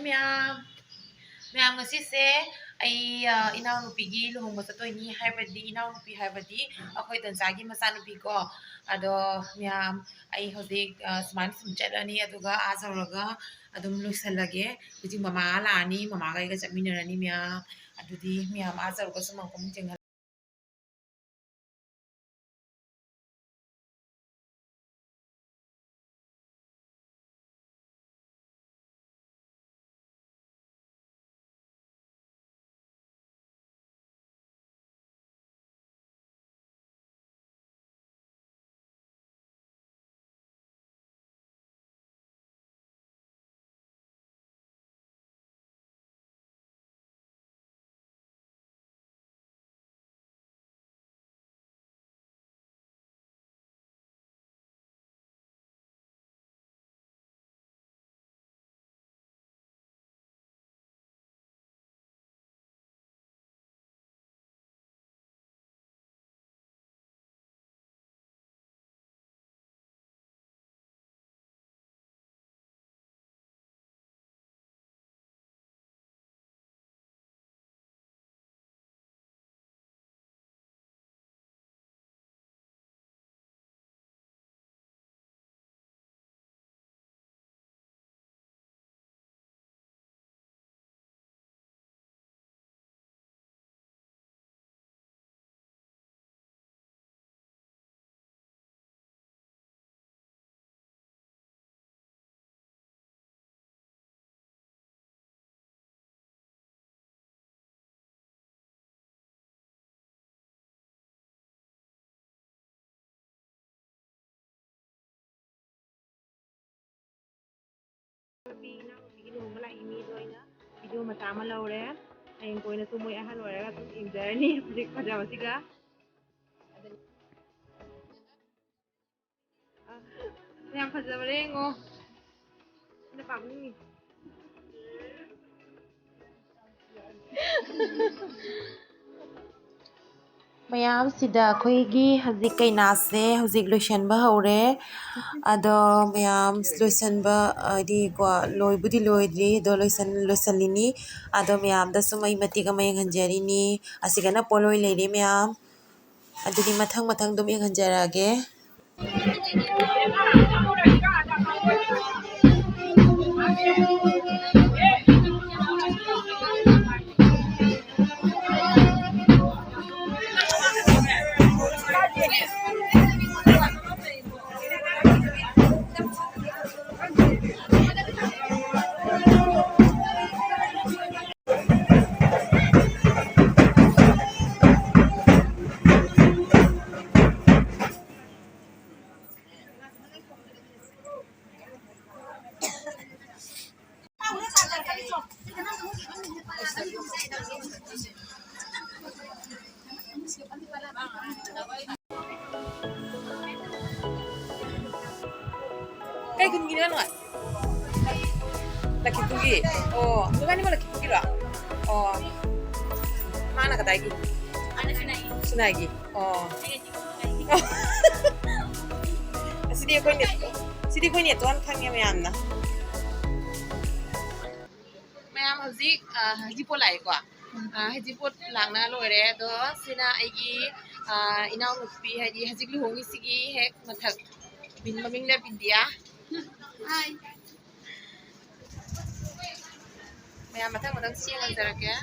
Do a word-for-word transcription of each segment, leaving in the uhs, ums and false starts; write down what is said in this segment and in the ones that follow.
ꯃꯌꯥꯝ, ꯃꯌꯥꯝ, ꯉꯁꯤꯁꯦ ꯑꯩ, ꯑ, ꯏꯅꯥꯎꯅꯨꯄꯤꯒꯤ ꯂꯨꯍꯣꯡꯕ ꯆꯠꯇꯣꯏꯅꯤ, ꯍꯥꯏꯕꯗꯤ ꯏꯅꯥꯎꯅꯨꯄꯤ ꯍꯥꯏꯕꯗꯤ ꯑꯩꯈꯣꯏ ꯗꯣꯟꯆꯥꯒꯤ ꯃꯆꯥꯅꯨꯄꯤꯀꯣ꯫ ꯑꯗꯣ ꯃꯌꯥꯝ, ꯑꯩ ꯍꯧꯖꯤꯛ, ꯑ, ꯁꯨꯃꯥꯏꯅ ꯁꯨꯝ ꯆꯠꯂꯅꯤ, ꯑꯗꯨꯒ ꯑꯥ ꯌꯧꯔꯒ ꯑꯗꯨꯝ ꯂꯣꯏꯁꯜꯂꯒꯦ꯫ ꯍꯧꯖꯤꯛ ꯃꯃꯥ ꯂꯥꯛꯑꯅꯤ, ꯃꯃꯥꯒ ꯑꯩꯒ ꯆꯠꯃꯤꯟꯅꯔꯅꯤ ꯃꯌꯥꯝ꯫ ꯑꯗꯨꯗꯤ ꯃꯌꯥꯝ ꯑꯥ ꯌꯧꯔꯒ ꯁꯨꯝ ꯑꯃꯨꯛ ꯌꯦꯡꯍꯜꯂꯒꯦ꯫ ꯅꯨꯄꯤ ꯏꯅꯥꯎꯅꯨꯄꯤꯒꯤ ꯂꯨꯍꯣꯡꯕ ꯂꯥꯛꯏ ꯃꯤꯗꯣ ꯑꯩꯅ ꯚꯤꯗꯤꯑꯣ ꯃꯆꯥ ꯑꯃ ꯂꯧꯔꯦ꯫ ꯍꯌꯦꯡ ꯀꯣꯟꯅꯁꯨ ꯃꯣꯏ ꯑꯍꯜ ꯑꯣꯏꯔꯒ ꯑꯗꯨꯝ ꯌꯦꯡꯖꯔꯅꯤ ꯍꯧꯖꯤꯛ ꯐꯖꯕꯁꯤꯒ꯫ ꯑ, ꯌꯥꯝ ꯐꯖꯕꯔꯦ ꯌꯦꯡꯉꯣ꯫ ꯑꯩꯅ ꯄꯥꯝꯅꯤꯡꯉꯤ꯫ ꯃꯌꯥꯝꯁꯤꯗ ꯑꯩꯈꯣꯏꯒꯤ ꯍꯧꯖꯤꯛ ꯀꯩꯅꯥꯁꯦ ꯍꯧꯖꯤꯛ ꯂꯣꯏꯁꯟꯕ ꯍꯧꯔꯦ꯫ ꯑꯗꯣ ꯃꯌꯥꯝ ꯂꯣꯏꯁꯟꯕ, ꯍꯥꯏꯗꯤ ꯀꯣ, ꯂꯣꯏꯕꯨꯗꯤ ꯂꯣꯏꯗ꯭ꯔꯤ, ꯑꯗꯣ ꯂꯣꯏꯁꯟ-, ꯂꯣꯏꯁꯜꯂꯤꯅꯤ꯫ ꯑꯗꯣ ꯃꯌꯥꯝꯗ ꯁꯨꯝ ꯑꯩ ꯃꯇꯦꯛ ꯑꯃ ꯌꯦꯡꯍꯟꯖꯔꯤꯅꯤ꯫ ꯑꯁꯤꯒꯅ ꯄꯣꯠꯂꯣꯏ ꯂꯩꯔꯦ ꯃꯌꯥꯝ꯫ ꯑꯗꯨꯗꯤ ꯃꯊꯪ ꯃꯊꯪ ꯑꯗꯨꯝ ꯌꯦꯡꯍꯟꯖꯔꯛꯑꯒꯦ꯫ ꯀꯩ ꯈꯨꯟꯒꯤꯅꯣ ꯅꯣꯏ? ꯂꯛꯈꯤꯄꯨꯔꯒꯤ? ꯑꯣ, ꯅꯕꯥꯅꯤꯃꯛ ꯂꯛꯈꯤꯄꯨꯔꯒꯤꯔꯣ? ꯑꯣ꯫ ꯃꯥꯅ ꯀꯗꯥꯏꯒꯤ? ꯁꯤꯅꯥꯏꯒꯤ? ꯑꯣ꯫ ꯑꯁꯤꯗꯤ ꯑꯩꯈꯣꯏ ꯅꯦꯠ-, ꯁꯤꯗꯤ ꯑꯩꯈꯣꯏ ꯅꯦꯠꯋꯥꯔꯛ ꯈꯪꯉꯦ ꯃꯌꯥꯝꯅ꯫ ꯃꯌꯥꯝ ꯍꯧꯖꯤꯛ, ꯑ, ꯍꯩꯖꯤꯡꯄꯣꯠ ꯂꯥꯛꯑꯦꯀꯣ꯫ ꯑ, ꯍꯩꯖꯤꯡꯄꯣꯠ ꯂꯥꯛꯅ ꯂꯣꯏꯔꯦ꯫ ꯑꯗꯣ ꯁꯤꯅ ꯑꯩꯒꯤ, ꯑ, ꯏꯅꯥꯎꯅꯨꯄꯤ, ꯍꯥꯏꯗꯤ ꯍꯧꯖꯤꯛ ꯂꯨꯍꯣꯡꯉꯤꯁꯤꯒꯤ ꯍꯦꯛ ꯃꯊꯛ, ꯃꯃꯤꯡꯅ ꯕꯤꯟꯗꯤꯌꯥ꯫ ꯃꯌꯥꯝ ꯃꯊꯪ ꯃꯊꯪ ꯁꯤ ꯌꯦꯡꯍꯟꯖꯔꯛꯀꯦ꯫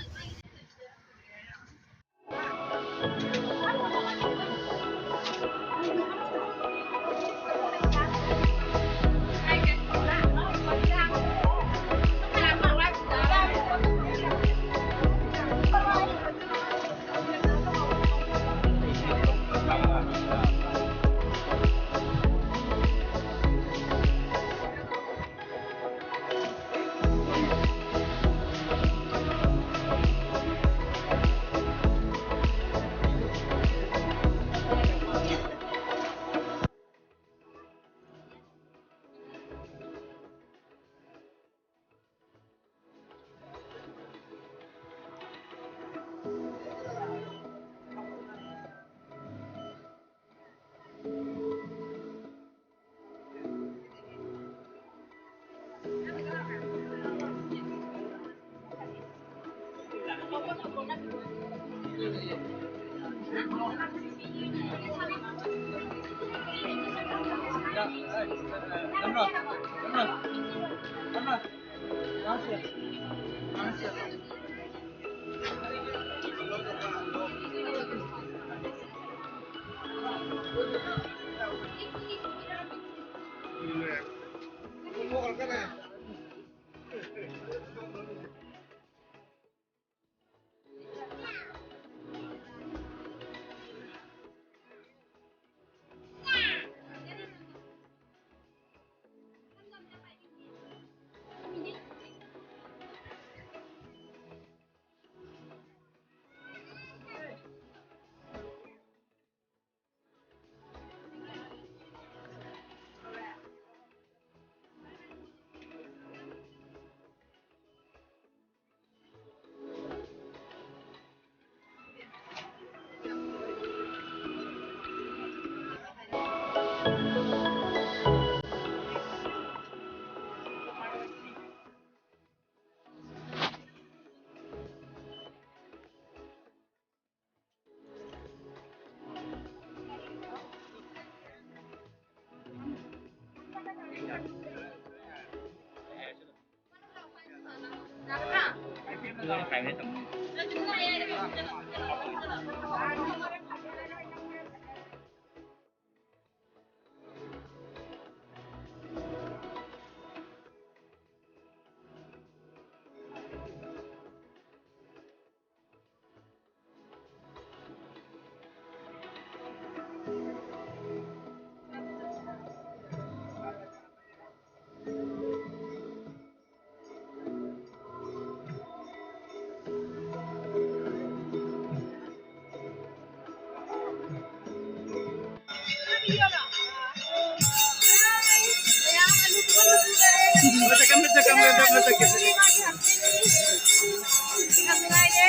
ꯌꯥꯝ ꯅꯨꯡꯉꯥꯏꯔꯦ꯫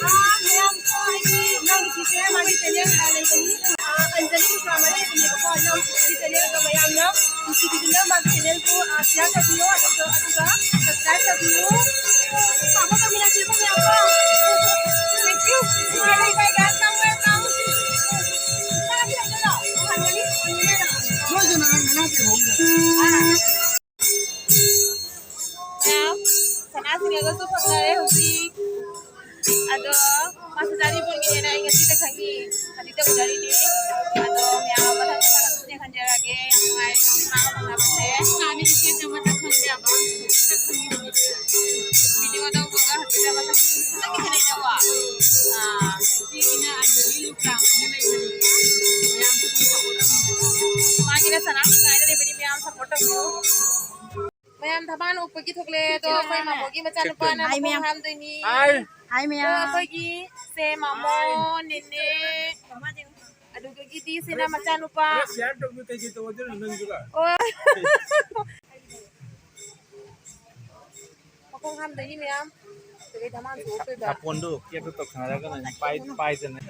ꯑꯥ, ꯃꯌꯥꯝ, ꯑꯩꯒꯤ ꯏꯅꯥꯎꯅꯨꯄꯤꯁꯦ ꯃꯥꯒꯤ channel, ꯑꯥ, ꯂꯩꯕꯅꯤ꯫ ꯑꯥ, ꯑꯟꯖꯂꯤ ꯃꯨꯈꯥꯃ ꯂꯩꯕꯅꯦꯕꯀꯣ, ꯏꯅꯥꯎꯅꯨꯄꯤꯒꯤ channelꯗꯣ ꯃꯌꯥꯝꯅ ꯅꯨꯡꯁꯤꯕꯤꯗꯨꯅ ꯃꯥꯒꯤ channelꯗꯣ, ꯑꯥ, share ꯇꯧꯕꯤꯌꯣ꯫ ꯑꯗꯨꯒ, ꯑꯗꯨꯒ subscribe ꯇꯧꯕꯤꯌꯨ꯫ Support ꯇꯧꯃꯤꯟꯅꯁꯤꯀꯣ ꯃꯌꯥꯝ ꯀꯣ꯫ Thank you꯫ Bye bye guys, ꯇꯧꯔꯦ, ꯇꯧꯔꯦ꯫ ꯆꯥꯔꯁꯤ ꯂꯩꯗꯣꯏꯔꯣ? ꯍꯟꯒꯅꯤ꯫ ꯁꯅꯥꯁꯤꯡ ꯑꯗꯨꯁꯨ ꯐꯪꯅꯔꯦ ꯍꯧꯖꯤꯛ꯫ ꯑꯗꯣ ꯃꯥꯁꯨ ꯆꯥꯅꯤ ꯄꯨꯟꯒꯤꯅꯦꯅ ꯑꯩ ꯉꯁꯤꯗ ꯈꯪꯉꯤ, ꯍꯧꯖꯤꯛꯇ ꯎꯅꯔꯤꯅꯤ꯫ ꯑꯗꯣ ꯃꯌꯥꯝ ꯑꯃ ꯃꯊꯪ ꯃꯊꯪ ꯑꯗꯨꯝ ꯌꯦꯡꯍꯟꯖꯔꯛꯑꯒꯦ꯫ ꯌꯥꯝ ꯅꯨꯡꯉꯥꯏꯔꯦ ꯉꯁꯤ ꯃꯥꯒ ꯐꯪꯅꯕꯁꯦ꯫ ꯁꯅꯥꯅꯤ ꯏꯆꯦꯁꯦ ꯃꯁꯛ ꯈꯪꯗꯦ ꯍꯥꯏꯕ, ꯍꯧꯖꯤꯛꯇ ꯈꯪꯉꯤ꯫ ꯚꯤꯗꯤꯑꯣꯗ ꯎꯕꯒ ꯍꯧꯖꯤꯛꯇ ꯃꯁꯛ ꯈꯪꯗꯦ ꯈꯦꯠꯅꯩꯗꯀꯣ꯫ ꯑꯥ꯫ ꯏꯆꯦꯒꯤꯅ ꯑꯗꯒꯤ ꯂꯨꯀ꯭ꯔꯥꯝ ꯍꯥꯏꯅ ꯂꯩꯕꯅꯦꯕ꯫ ꯃꯌꯥꯝ support ꯇꯧꯕꯤꯌꯣ꯫ ꯃꯥꯒꯤꯅ ꯁꯅꯥ ꯉꯥꯏꯅ ꯂꯩꯕꯅꯤ, ꯃꯌꯥꯝ support ꯇꯧꯕꯤꯌꯣ꯫ ꯃꯌꯥꯝ ꯊꯝꯕꯥꯜ ꯍꯦꯛꯄꯒꯤ ꯊꯣꯛꯂꯛꯑꯦ꯫ ꯑꯗꯣ ꯑꯩꯈꯣꯏ ꯃꯥꯃꯣꯒꯤ ꯃꯆꯥꯅꯨꯄꯥꯅ ꯍꯥꯏ ꯃꯈꯣꯡ ꯃꯌꯥꯝ꯫ ꯍꯥꯝꯗꯣꯏꯅꯤ꯫ ꯍꯥꯏ꯫ ꯍꯥꯏ ꯑꯗꯣ ꯃꯌꯥꯝ꯫ ꯑꯩꯈꯣꯏꯒꯤ ꯁꯦ ꯃꯥꯃꯣ, ꯅꯦꯅꯦ, ꯑꯗꯨꯗꯒꯤꯗꯤ ꯁꯤꯅ ꯃꯆꯥꯅꯨꯄꯥ꯫ ꯈꯔ share ꯇꯧꯕꯤꯌꯨ, ꯀꯩꯀꯩ ꯇꯧꯒꯗꯣꯏꯅꯣ ꯅꯪꯁꯨꯒ? ꯑꯣ꯫ ꯃꯈꯣꯡ ꯍꯥꯝꯗꯣꯏꯅꯤ ꯃꯌꯥꯝ꯫ ꯑꯗꯨꯗꯒꯤ ꯙꯃꯥꯟ ꯊꯣꯛꯂꯛꯇꯣꯏꯕ꯫ ꯅꯥꯄꯣꯟꯗꯣ cap ꯇꯣ ꯇꯧꯁꯟꯅꯔꯒ ꯅꯪ ꯄꯥꯏ-, ꯄꯥꯏꯗꯅ꯫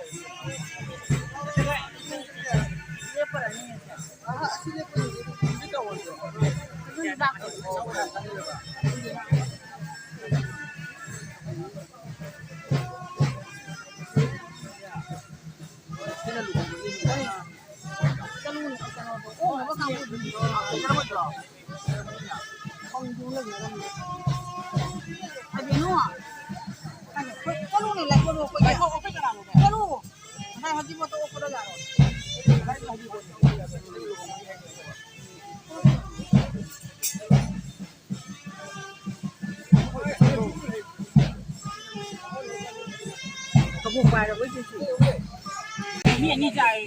ꯃꯤ ꯑꯅꯤ ꯆꯥꯏ꯫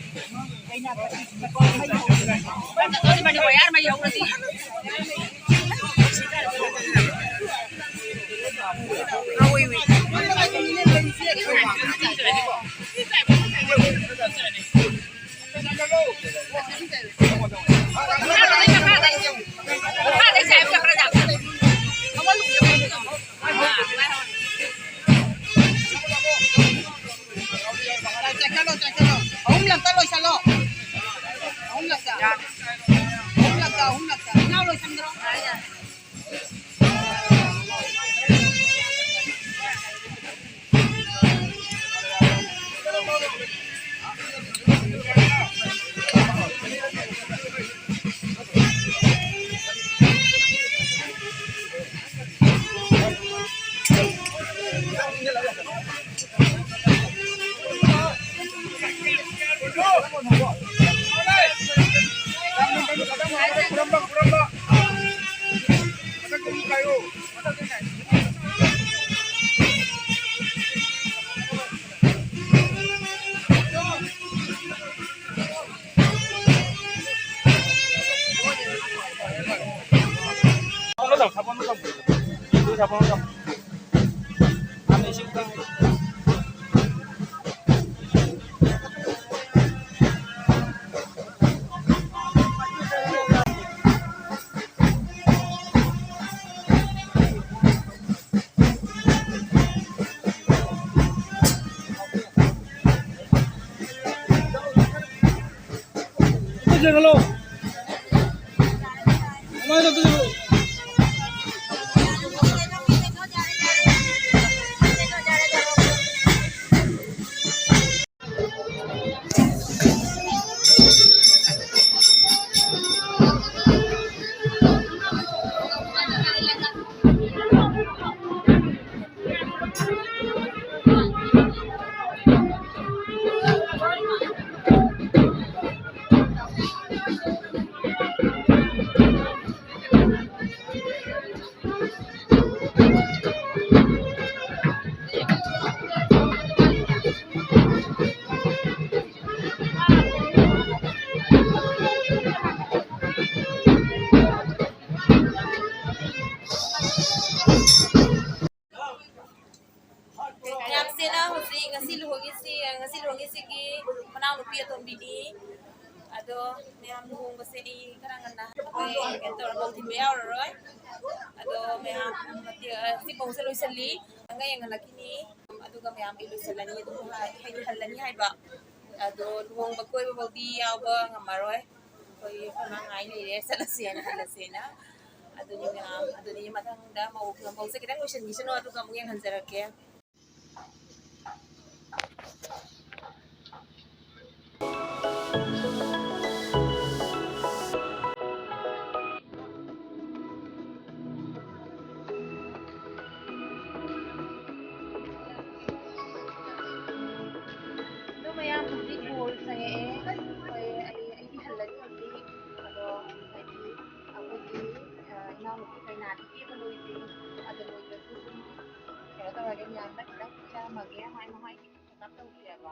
ꯆꯠꯈ꯭ꯔꯣ, ꯆꯠꯈ꯭ꯔꯣ꯫ ꯑꯍꯨꯝꯂꯛꯇ ꯂꯣꯏꯁꯜꯂꯣ꯫ ꯑꯍꯨꯝꯂꯛꯇ꯫ ꯑꯍꯨꯝꯂꯛꯇ, ꯑꯍꯨꯝꯂꯛꯇ꯫ ꯏꯅꯥꯎ ꯂꯣꯏꯁꯟꯈ꯭ꯔꯣ꯫ ꯃꯌꯥꯝꯁꯤꯅ ꯍꯧꯖꯤꯛ ꯉꯁꯤ ꯂꯨꯍꯣꯡꯉꯤꯁꯤ, ꯉꯁꯤ ꯂꯨꯍꯣꯡꯉꯤꯁꯤꯒꯤ ꯃꯅꯥꯎꯅꯨꯄꯤ ꯑꯇꯣꯝꯕꯤꯅꯤ꯫ ꯑꯗꯣ ꯃꯌꯥꯝ ꯂꯨꯍꯣꯡꯕꯁꯦ ꯑꯩ ꯈꯔ ꯉꯟꯅ ꯍꯜꯂꯛꯑꯦ, ꯀꯩꯅꯣ ꯇꯧꯔꯒ ꯊꯤꯟꯕ ꯌꯥꯎꯔꯔꯣꯏ꯫ ꯑꯗꯣ ꯃꯌꯥꯝ ꯃꯇꯦꯛ, ꯑ, ꯁꯤ ꯃꯧꯁꯦ ꯂꯣꯏꯁꯤꯜꯂꯤ, ꯉꯟꯅ ꯌꯦꯡꯍꯜꯂꯛꯈꯤꯅꯤ꯫ ꯑꯗꯨꯒ ꯃꯌꯥꯝ ꯑꯩ ꯂꯣꯏꯁꯤꯜꯂꯅꯤ, ꯑꯗꯨꯕꯨ ꯍꯥꯏ-, ꯍꯥꯏꯗꯤ ꯍꯜꯂꯅꯤ ꯍꯥꯏꯕ꯫ ꯑꯗꯣ ꯂꯨꯍꯣꯡꯕ ꯀꯣꯏꯕꯐꯥꯎꯗꯤ ꯌꯥꯎꯕ ꯉꯝꯃꯔꯣꯏ꯫ ꯑꯩꯈꯣꯏ ꯑꯩꯈꯣꯏ ꯃꯥ ꯉꯥꯏ ꯂꯩꯔꯦ, ꯆꯠꯂꯁꯦꯅ, ꯍꯜꯂꯁꯦꯅ꯫ ꯑꯗꯨꯅꯤ ꯃꯌꯥꯝ, ꯑꯗꯨꯅꯤ ꯃꯊꯪꯗ ꯃꯧ-, ꯃꯧꯁꯦ ꯈꯤꯇꯪ ꯂꯣꯏꯁꯤꯟꯈꯤꯁꯅꯨ, ꯑꯗꯨꯒ ꯑꯃꯨꯛ ꯌꯦꯡꯍꯟꯖꯔꯛꯀꯦ꯫ ꯑꯗꯣ ꯃꯌꯥꯝ ꯍꯧꯖꯤꯛ ꯍꯣꯜ ꯆꯪꯉꯛꯑꯦ꯫ ꯑꯩꯈꯣꯏ, ꯑꯩ, ꯑꯩꯗꯤ ꯍꯜꯂꯅꯤ ꯍꯧꯖꯤꯛ꯫ ꯑꯗꯣ ꯍꯥꯏꯗꯤ ꯑꯩꯈꯣꯏꯒꯤ, ꯑ, ꯏꯅꯥꯎꯅꯨꯄꯤ ꯀꯩꯅꯥ ꯀꯦꯕ ꯂꯣꯏꯗ꯭ꯔꯤ꯫ ꯑꯗꯨ ꯂꯣꯏꯗ꯭ꯔꯁꯨ ꯑꯗꯨꯝ ꯀꯩꯅꯣ ꯇꯧꯔꯒꯦ, ꯃꯌꯥꯝꯗ ꯈꯤꯇꯪ ꯄꯤꯖꯔꯝꯃꯒꯦ꯫ ꯃꯥꯏ ꯃꯃꯥꯏ ꯈꯤꯇꯪ ꯇꯧꯗ꯭ꯔꯤꯑꯕ꯫